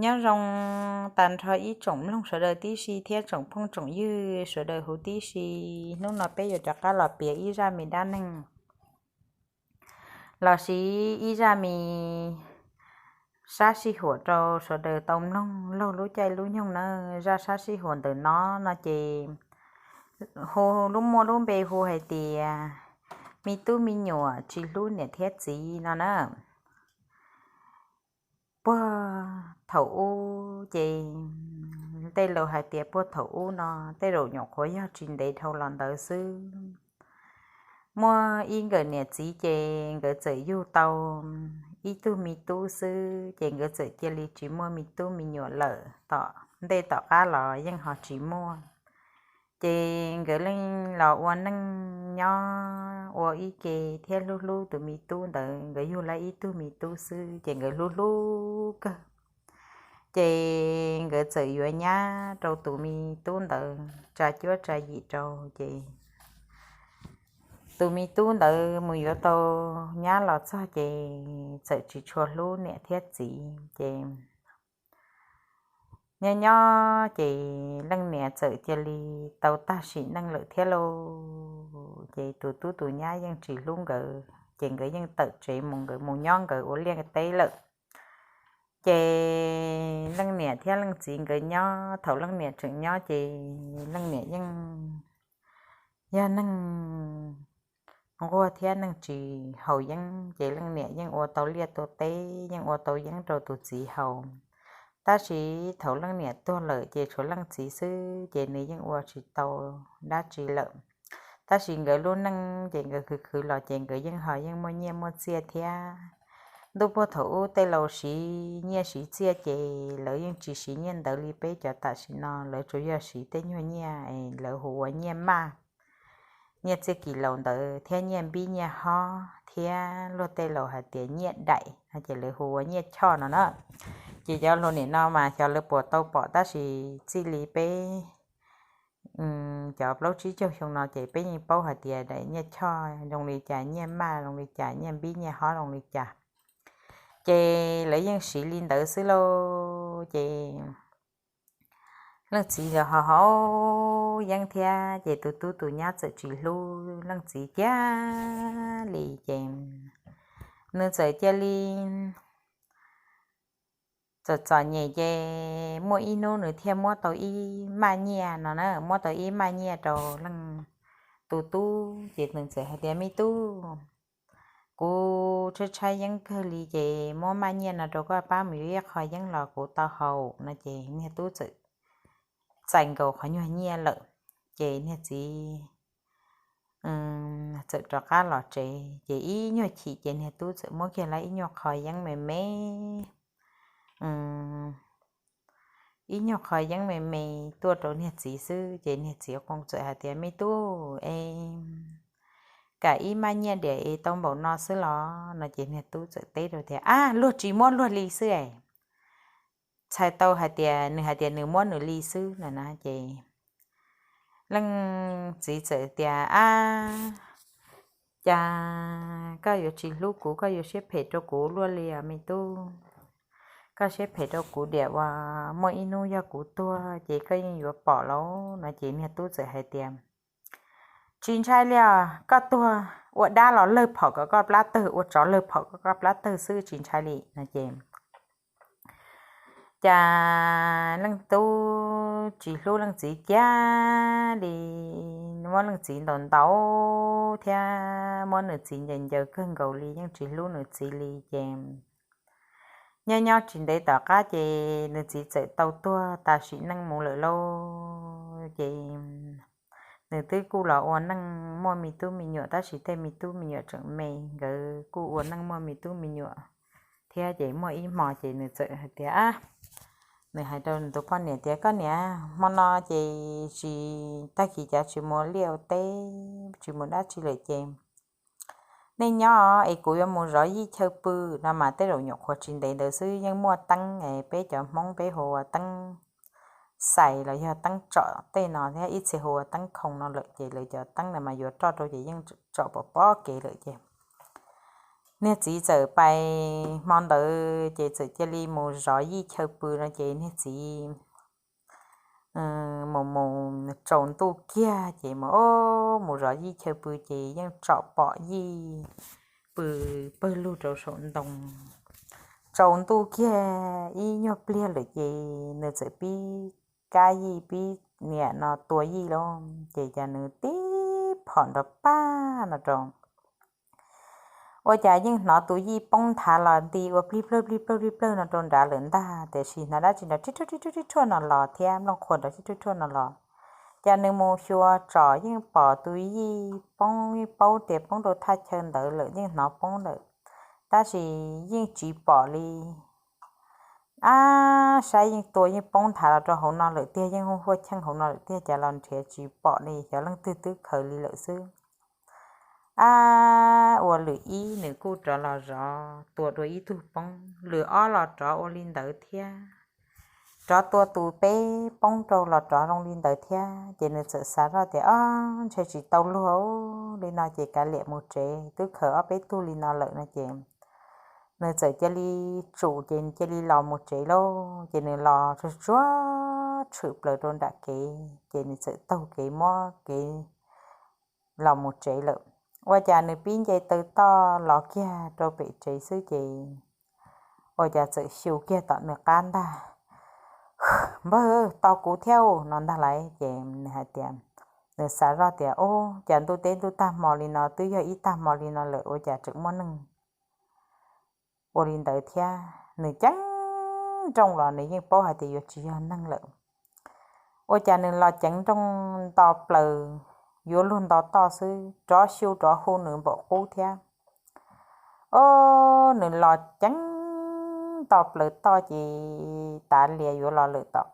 Nyob zoo tag nrho ib tsoom mloog sawv daws tib si thiab tsoom phooj tsoom ywg sawv daws huv tib si. Hnub no peb yuav rov qab los piav ib zaj me dab neeg los sis ib zaj me sab sij huam rau sawv daws tau mloog laug lub caij lub nyoog na. Zaj sab sij huam ntawm no no ces hu lub muaj lub npe hu hais tias me tub me nyuam tsis hlub niam thiab txiv no na. Puag thaum ub ces tej laus hais tias puag thaum ub no tej zaum nyuam qhuav yog tsis ntev dhau los ntawd xwb, muaj ib nkawm niam txiv ces nkawd txawm yug tau ib tug me tub xwb ces nkawd txawm cia li tsis muaj me tub me nyuam lawm. Tom ntej tom qab los yeej ho tsis muaj. Ces nkawd yeej los ua neej nyob ua ib ke thiab hlub hlub tus me tub ntawd. Nkawd yug lawm ib tug me tub xwb ces nkawd hlub hlub kawg. Ces nkawd txawm yuav nyab rau tus me tub ntawd tsa cuab tsa yim rau ces tus me tub ntawd mus yuav tau nyab los txog ces txawm tsis tshua hlub niam thiab txiv ces nyob nyob ces leej niam txawm cia li tau tag sim neej lawm thiab lauj. Ces tus tub tus nyab yeej tsis hlub nkawd ces nkawd yeej tawm tsev mus, nkawd mus nyob nkawd ua liaj teb lawm. Ces leej niam thiab leej txiv nkawd nyob, thaum leej niam tseem nyob ces leej niam yeej yog neeg nquag thiab neeg tsis haus yeeb ces leej niam yeej ua tau liaj tau teb yeej ua tau yeeb rau tus txiv haus. Tab sis thaum leej niam tuag lawm ces tshuav leej txiv xwb ces nws yeej ua tsis tau dab tsi lawm. Tab sis nkawd lub neej ces nkawd khwv khwv los ces nkawd yeej ho yeej muaj nyiaj muaj txiaj thiab. Ntuj puag thaum ub tej laus siv nyiaj siv txiaj ces lawv yeej tsis siv nyiaj ntawv li peb cov tam sim no, lawv tsuas yog siv tej nyuag nyiaj lawv hu ua nyiaj maj, nyiaj txiaj kis laus ntawd thiab nyiaj npib nyiaj hob thiab luag tej laus hais tias nyiaj daim no ces lawv hu ua nyiaj choj no na. Ces cov hluas nim no mas xyov lawv puas tau pom tab sis txij li peb cov plaub tsib caug xyoo no ces peb yeej paub hais tias daim nyiaj choj zoo li cas, nyiaj maj zoo li cas, nyiaj npib nyiaj hob zoo li cas. Ces lawv yeej siv li ntawd xwb lauj. Ces leej txiv los ho haus yeeb thiab ces tus tub tus nyab txawm tsis hlub leej txiv kiag li ces nws txawm cia li txom txom nyem ces muaj ib hnub nws thiaj muab tau ib maj nyiaj no na, muab tau ib maj nyiaj rau leej tus tub ces nws txawm hais tias, me tub, kuv tshaib tshaib yeeb kawg li ces muab maj nyiaj no rau koj pab mus yuav ib qho yeeb los kuv tau haus no ces niag tub txawm txais nkaus qhov nyuag nyiaj lawm. Ces niag txiv txawm rov qab los tsev ces ib nyuag chim ces niag tub txawm muab kiag lawm ib nyuag qho yeeb me me ib nyuag qho yeeb me me tuaj rau niag txiv xwb ces niag txiv qoo txawm hais tias, me tub, es kam ib maj nyiaj diam es tau npaum no xwb los no ces niag tub txawm teb rau tias, ab, luag tsis muab luag li xwb es txhais tau hais tias nws hais tias nws muab nws li xwb no na ces leej txiv txawm tias, ab, cas koj yuav tsis hlub kuv, koj yuav siab phem rau kuv luaj li os me tub. Koj siab phem rau kuv diam uas muaj ib hnub yog kuv tuag ces koj yeej yuav pom lauj no ces niag tub txawm hais tias, tsis ntshai li os, koj tuag ua dab los lawg phom kom koj plab tawg, ua tsov lawg phom kom koj plab tawg xwb, tsis ntshai li no ces cas leej tub tsis hlub leej txiv kiag li, muab leej txiv ntaus ntaus thiab muab nws txiv ncaws ncaws kawg nkaus li, yeej tsis hlub nws txiv li ces nyob nyob tsis ntev tom qab ces nws txiv txawm tau tuag tas sim neej mus lawm lauj. Ces nws twb kuj los ua neej muaj me tub me nyuam tab sis tej me tub me nyuam tseem me, nkawd kuj ua neej muaj me tub me nyuam thiab ces muaj ib hmo ces nws txawm hais tias, ab, nws hais rau nws tus poj niam tias, koj niam, hmo no ces tsis, tag kis cav tsis mus liaj ua teb tsis mus dab tsi lawm ces nej nyob es kuv yuav mus zov yij chaw pw no mas tej zaum nyuam qhuav tsis ntev ntawd xwb yeej muaj teeb, peb cov Hmoob peb hu ua teeb xais los yog teeb tsom tej no thiab ib txhia hu ua teeb khoo no lawm ces lawv cov teeb no mas yuav roj rau ces yeej tsom pom pob kev lawm ces niag txiv txawm pais hmo ntawd ces txawm cia li mus zov yij chaw pw no ces niag txiv mus mus tsaus ntuj kiag ces mus, o, mus zov yij chaw pw ces yeej tsom pom yij pw pawg lug rau saum ntoo. Tsaus ntuj kiag ib nyuag pliag lawm ces nws txawm pib kab yij pib niam no tua yij lauj, ces cas nws tib phom nrov pag no rau ua cas yeej hnov tus yij poob nthav los nti ua plig plawg plig plawg plig plawg no rau nrad lawm ntag, tiam sis hnov dab tsi nrov rib rhuaj rib rhuaj rib rhuaj no los thiab nplooj qhuav nrov rib rhuaj rhuaj no los. Ces nws mus xyuas tsom yeej pom tus yij poob, yeej paub tias poob rau thaj chaw ntawd lawm, yeej hnov poob lawm, tab sis yeej tsis pom li. Ab, saib yeej tua yeej poob nthav los rau hauv no lawm tiag, yeej huaj cheej hauv no lawm tiag, cas los nrhiav tsis pom li, xyov leej twg twb khaws li lawm xwb. Ab, ua lwm ib nws kuj rov los zov tua dua ib tug poob, lwm ob los rov ua li ntawd thiab. Rov tua tus peb poob rau los rov zoo li ntawd thiab, ces nws txawm xav zoj tias, o, ntshe tsis tau luag li no ces kav liam mus tsev, twb khaws ob peb tug li no lawm no ces nws txawm cia li tsum ces nws cia li los mus tsev lauj. Ces nws los tsuag tsuag tshwm plaws rau nram kev ces nws txawm taug kev muab kev los mus tsev lawm. Ua cas nws pib nce taw toj los kiag rau pem tsev xwb ces ua cas txawm xyu kiag tom nws qab ntag. Npawg, tos kuv thiab no ntag lauj. Ces nws hais tias, nws xav zoj tias, o, cas ntuj teb ntuj tag hmo li no, twb yog ib tag hmo li no lawm ua cas tseem muaj neeg ua li ntawd thiab. Nws ceev nrooj los nws yeej paub hais tias yuav tsis yog neeg lawm. Ua cas nws los ceev nrooj nto plaws, yuav luag nto toj xwb, rov xyu rov hu nws npaum qub thiab. O, nws los ceev nto plaws toj ces tav lias yuav los lawm tom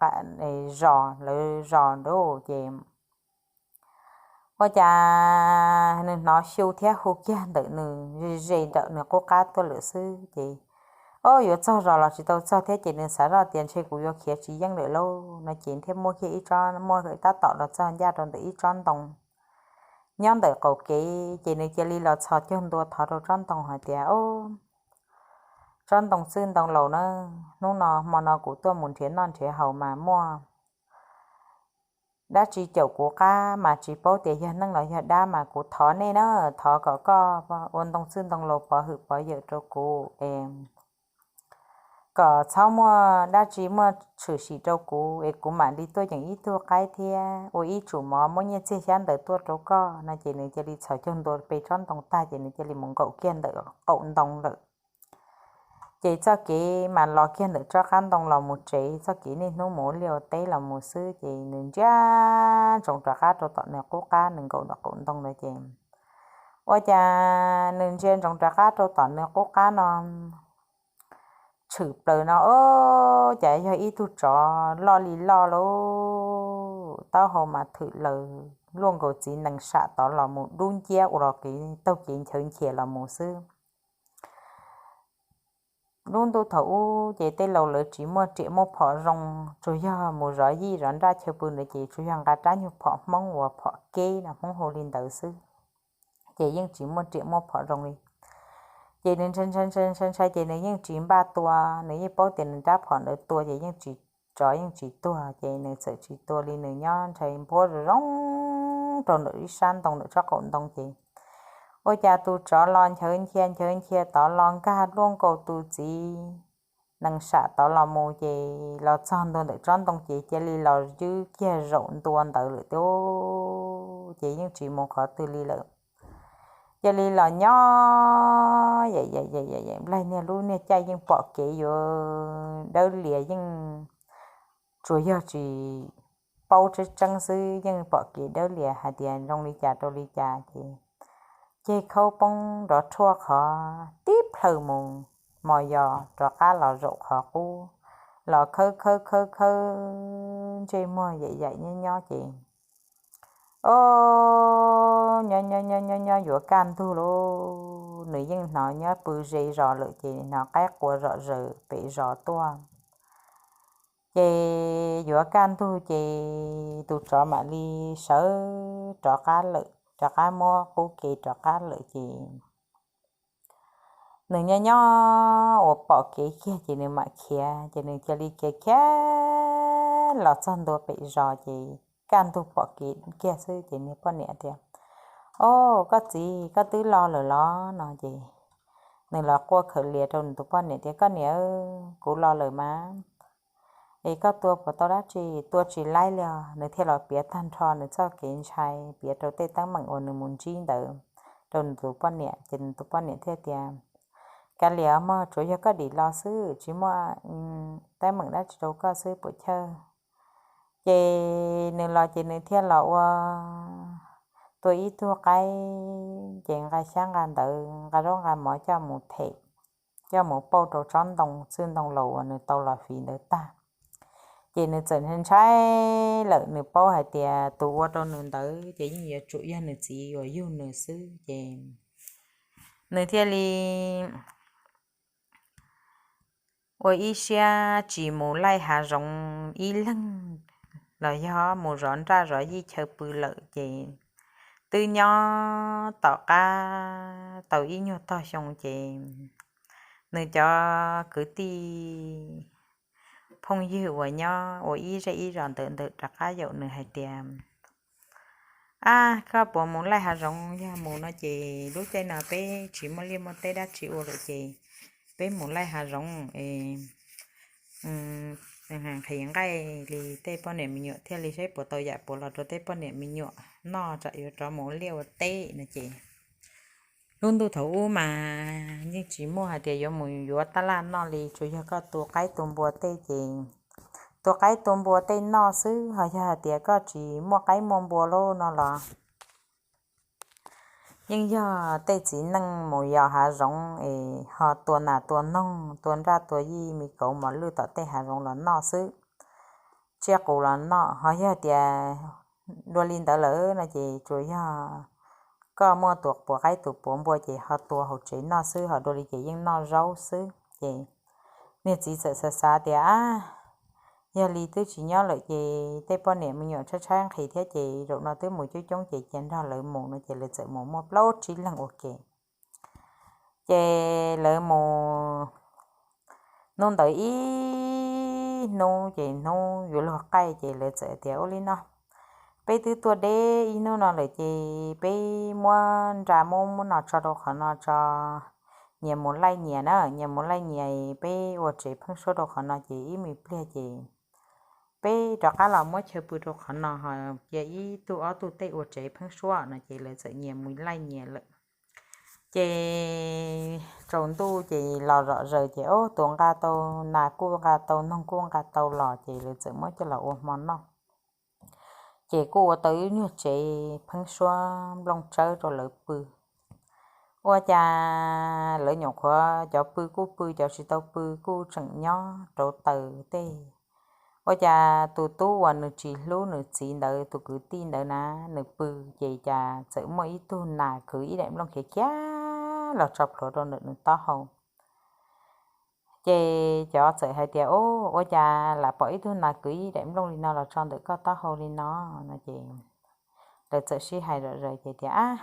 zos, lawv zos ntawd ces ua cas nws hnov xyu thiab hu kiag ntawm nws ze ze ntawm nws qub qab tuaj lawm xwb ces, o, yuav txog zos los tsis tau txog thiab ces nws xav zoj tias ntshe kuv yuav khiav tsis yeej lawm lauj no ces thiaj muaj kiag ib tsob, muaj tab tom los txog ncaj rau ntawm ib tsob ntoo nyob ntawm qaum kev ces nws cia li los txhos caug ntua thov rau tsob ntoo hais tias, o, tsob ntoo txwj ntoo laus na, hnub no hmo no kuv tuaj mus nrhiav noj nrhiav haus mas muaj dab tsi caum kuv qab mas tsis paub tias yog neeg los yog dab mas kuv thov nej na, thov kom koj ua ntoo txwj ntoo laus pov hwm pov yawm rau kuv es kom txhob muaj dab tsi muaj tshwm sim rau kuv es kuv mam li tuaj yeem ib tug qaib thiab ua ib tsum mov muab nyiaj txiag xyab ntawv tuaj rau koj no ces nws cia li txhos caug ntua pem tsob ntoo tag ces nws cia li mus nkaum kiag ntawm qaum ntoo lawm. Ces txoj kev mas los kiag ntawm tsob qab ntoo los mus tsev, txoj kev niaj hnub mus ua liaj ua teb los mus xwb ces nws ntsia ntsoov rov qab rau tom nws qub qab, nws nkaum ntawm qaum ntoo lawm ces ua cas nws ntsia ntsoov rov qab rau tom nws qub qab no tshwm plaws no, o, cas yog ib tug tsov loj li loj lauj, taub hau mas thwm laws luaj nkaus txiv nees sam tod los mus dub nciab ua los kev taug kev nchawv nchias los mus xwb. Lub ntuj thaum ub ces tej laus lawv tsis muaj riam muaj phom zoo, tsuas yog mus zov yij zov nraj chaw pw ntawd ces tsuas yog nqa rab nyuag phom hmoob uas phom keb no, hmoob hu li ntawd xwb, ces yeej tsis muaj riam muaj phom zoo li. Ces nws ntshai ntshai ntshai ntshai ces nws yeej tsis npaj tua, nws yeej paub tias nws rab phom ntawd tua ces yeej tsis, tsov yeej tsis tuag ces nws txawm tsis tua li, nws nyob ntshai npuab zoo zoo rau ntawm ib sab ntoo ntawm tsob qaum ntoo ces ua cas tus tsov los nchawv nchia nchawv nchia tod los nkag luaj nkaus tus txiv nees sam tod los mus ces los txog ntua ntawm tsob ntoo ces cia li los ywb kiag zaum ntua ntawd lawm tiag, ces yeej tsis mus qhov twg li lawm. Cia li los nyob, nplaig niag lub niag caij yeej pom kev yuav dawb lias, yeej tsuas yog tsis paub tseeb tseeb xwb, yeej pom kev dawb lias hais tias zoo li cas rau li cas ces ceg khaub poob nrov rhuaj qhov tib plhaw mus, mos yos rov qab los zaum qhov qub, los khawb khawb khawb khawb ntsej muag yaim yaim nyob nyob ces o, nyob nyob nyob nyob nyob yuav kaj ntug lauj, nws yeej hnov nyob pw ze zos lawm ces hnov qaib qua zom zaws pem zos tuaj. Ces yuav kaj ntug ces tus tsov mam li sawv rov qab lawm, rov qab muab qub ke rov qab lawm ces nws nyob nyob uas pom kev kiag ces nws mam khiav, ces nws cia li khiav khiav los txog ntua pem zos ces kaj ntug pom kev kiag xwb ces niag poj niam tias, O, koj txiv, koj twb los lawm los? No ces nws los quaj khawm lias rau nws tus poj niam tias, Koj niam, kuv los lawm mas, es koj tua puas tau dab tsi? Tua tsis laib li os. Nws thiaj los piav tag nrho nws txoj kev ntshai, piav rau tej teeb meem uas nws mus ntsib ntawd rau nws tus poj niam, ces nws tus poj niam thiaj tias, Kav liam mog, tsuas yog koj dim los xwb, tsis muaj teeb meem dab tsi rau koj xwb puas chawj? Ces nws los ces nws thiaj los ua tua ib tug qaib, ces nqa xyab nqa ntawv nqa zaub nqa mov coj mus them, coj mus pauj rau tsob ntoo txwj ntoo laus uas nws tau los fiv ntawd tag. Ces nws txawm ntshai lawm, nws paub hais tias tus ua rau nws ntawd ces yeej yuav tsum yog nws txiv uas yug nws xwb, ces nws thiaj li ua ib siab tsis mus laij hav zoov ib leeg los yog mus zov nraj zov yij chaw pw lawm ces twb nyob tom qab tau ib nyuag tog xyoo ces nws cov kwv tij phooj ywg uas nyob ua ib zej ib zos ntawd ntawd rov qab yaum nws hais tias, Ab, koj puas mus laij hav zoov? Yog mus no ces lub caij no peb tsis muaj liaj muaj teb dab tsi ua lawm ces peb mus laij hav zoov es nqhis nqaij li tej poj niam me nyuam thiaj li saib puas tau yam puas los rau tej poj niam me nyuam noj tsam yuav rov mus ua liaj ua teb no ces lub ntuj thaum ub mas yeej tsis muaj hais tias yuav mus yuav taj laj noj li, tsuas yog koj tu qaib tu npua tej ces tu qaib tu npua tej noj xwb, ho yog hais tias koj tsis muaj qaib muaj npua lawm no los yeej yog tej txiv neej mus yos hav zoov es ho tua nas tua noog tua nraj tua yij me kauv mos lwj tom tej hav zoov los noj xwb, tsiaj qus los noj. Ho yog tias dua li ntawd lawm no ces tsuas yog koj muaj tus puav qaib tus puav npua ces ho tua hauv tsev noj xwb, ho dua li ces yeej noj zaub xwb. Ces niag txiv txawm xav xav tias, Ab, yog li twb tsis nyob lawm ces tej poj niam me nyuam tshaib tshaib nqhis thiab ces zaum no twb mus coob coob ces cia nrog lawv mus no ces lawv txawm mus muaj plaub tsib leeg ua ke. Ces lawv mus hnub ntawd ib hnub ces hnub yuav luag qaij ces lawv txawm tias, Ua li no, peb twb tuaj deb ib hnub no lawm ces peb muab nra muab muab no tso rau qhov no tso, nyias mus laij nyias na, nyias mus laij nyias, peb ua tsev pheeb suab rau qhov no ces ib me pliag ces peb rov qab los muab chaw pw rau qhov no, ho cia ib tug ob tug tej ua tsev pheeb suab no ces lawv txawm nyias mus laij nyias lawm. Ces tsaus ntuj ces los zom zaws ces ub, tus nqa tau nas kuj nqa tau, noog kuj nqa tau los ces lawv txawm muab coj los ua hmo noj. Ces kuj ua tau ib nyuag tsev pheeb suab nplooj tsawb rau lawv pw. Ua cas lawv nyuam qhuav cov pw kuj pw, cov tsis tau pw kuj tseem nyob rauv taws tej. Ua cas tus tub uas nws tsis hlub nws txiv ntawd tus kwv tij ntawd na, nws pw ces cas txawm muaj ib tug nas kwv ib daim nplooj khiav khiav los tso plhuav rau ntawm nws taub hau. Ces cov txawm hais tias, Ub, ua cas lam pom ib tug nas kwv ib daim nplooj li no los tso ntawm koj taub hau li no? No ces lawv txawm sib hais zom zaws ces tias, Ab,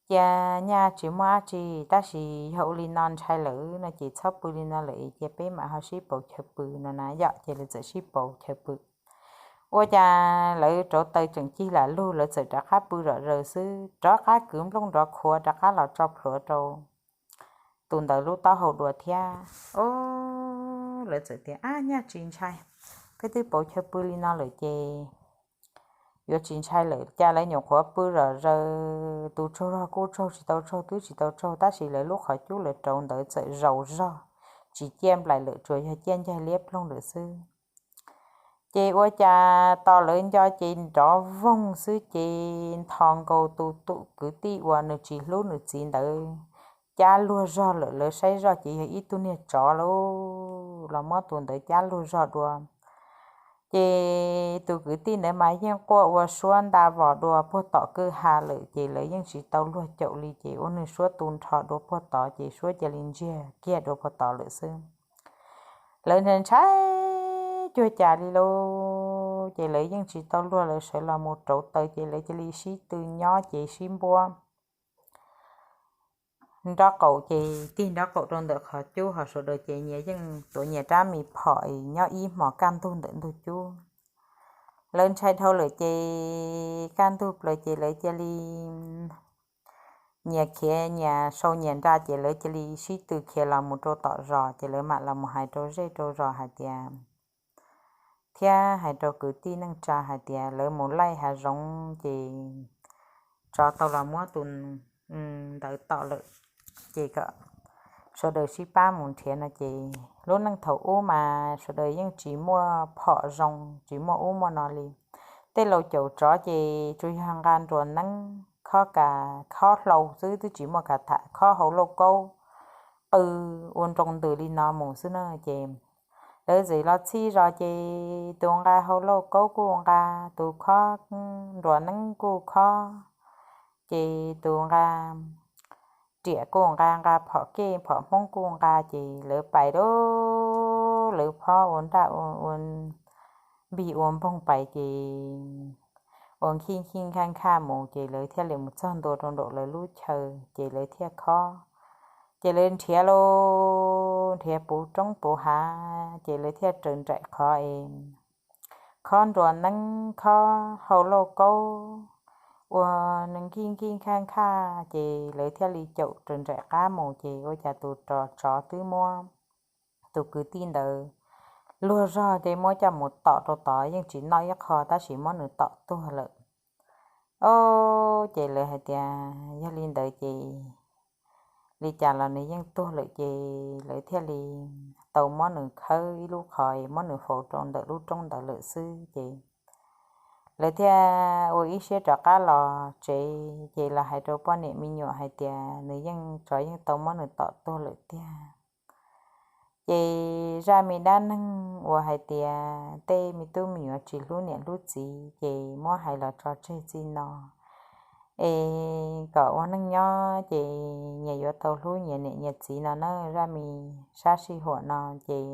cia nyaj tsis muaj dab tsi, tab sis yog ua li no ntshai lawm no ces txhob pw li no lawm, cia peb mam ho sib pauv chaw pw no na yom. Ces lawv txawm sib pauv chaw pw. Ua cas lawv rauv taws tseem cig lam lug, lawv txawm rov qab pw zom zaws xwb, rov qab kwv nplooj nrov khuav rov qab los tso plhuav rau tus ntawd lub taub hau dua thiab. Ub, lawv txawm tias, Ab, nyaj tsis ntshai, peb twb pauv chaw pw li no lawm ces yuav tsis ntshai lawm. Cas lawv nyuam qhuav pw zom zaws, tus tsaug zog kuj tsaug, tsis tau tsaug twb tsis tau tsaug, tab sis lawv lub qhov cub lawv rauv ntawd txawm zaus zog, tsis ciaj nplaim lawm, tsuas yog ciaj ncaig liab ploog lawm xwb. Ces ua cas tos lawv nco ces nrov voog xwb ces nthos nkaus tus tus kwv tij uas nws tsis hlub nws txiv ntawd cab luag zog lawm. Lawv saib zoj ces yog ib tug niag tsov lauj, los muab tus ntawd cab luag zog dua. Ces tus kwv tij ntawd mas yeej quaj ua suab nta vos dua puag tom kwj ha lawm, ces lawv yeej tsis tau luag caum li, ces ua nws suab tu nrho dua puag tod, ces suab cia li ntsiag kiag dua puag tod lawm xwb. Lawv ntshai cuag cas li lauj, ces lawv yeej tsis tau luag, lawv sawv los mus rauv taws, ces lawv cia li sib tw nyob ces sib npuab. nraub qaum ces tig nraub qaum rau ntawm qhov cub, ho sawv daws ces nyias yeej tuav nyias rab mis phom nyob ib hmos kaj ntug ntawm ntug cub. Lawv ntshai dhau lawm ces kaj ntug plaws ces lawv cia li nyias khiav nyias sau nyias nra ces lawv cia li sib tw khiav los mus rau tom zos ces lawv mam los mus hais rau zej rau zos hais tias, thiab hais rau kwv tij neej tsa hais tias lawv mus laij hav zoov ces tsov tau los muab tus ntawd tom lawm, ces kom sawv daws sib pab mus nrhiav no ces lub neej thaum ub mas sawv daws yeej tsis muaj phom zoo tsis muaj ub muaj no li. Tej laus caum tsov ces tsuas yog nqa nruas neeb khob ka, khob hlau xwb twb tsis muaj ka tham, khob hau lauj kaub qw ua nroo ntws li no mus xwb na ces lawv txawm los txhij zos ces tus nqa hau lauj kaub kuj nqa, tus khob nruas neeb kuj khob, ces tus nqa riam kuj nqa, nqa phom kej phom hmoob kuj nqa ces lawv pais lawm, lawv phob ua nraj ua npig ua npoog pais ces ua nkij nkij nkaj nkaj mus ces lawv thiaj li mus txog ntua rau nraum lawv lub chaw ces lawv thiaj khob. Ces lawv nrhiav lauj, nrhiav puv roob puv hav ces lawv thiaj raws nraim qhov es khob nruas neeb khob hau lauj kaub ua nkij nkij nkaj nkaj ces lawv thiaj li caum raws nraim qab mus ces ua cas tus tsov twb muab tus kwv tij ntawd luag zog ces muab coj mus tom rau tod, yeej tsis noj ib qho tab sis muab nws tom tuag lawm. Ob, ces lawv hais tias yog li ntawd ces li cas los nws yeej tuag lawm ces lawv thiaj li tau muab nws khawb ib lub qhov es muab nws faus rau ntawm lub roob ntawd lawm xwb ces lawv thiaj ua ib siab rov qab los tsev ces los hais rau poj niam me nyuam hais tias nws yeej, tsov yeej tau muab nws tom tuag lawm tiag. Ces zaj me dab neeg uas hais tias tej me tub me nyuam tsis hlub niam hlub txiv ces muab hais los tso tseg txij no es kom ua neej nyob ces nyias yuav tau hlub nyias niam nyias txiv no na. Zaj me sab sij huam no ces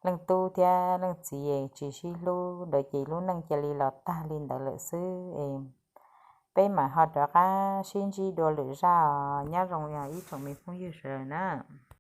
leej tub thiab leej txiv tsis sib hlub ntawd ces lub neej cia li los tag li ntawd lawm xwb es peb mam ho rov qab sib ntsib dua lwm zaj os. Nyob zoo ib tsoom me phooj ywg sawv daws na.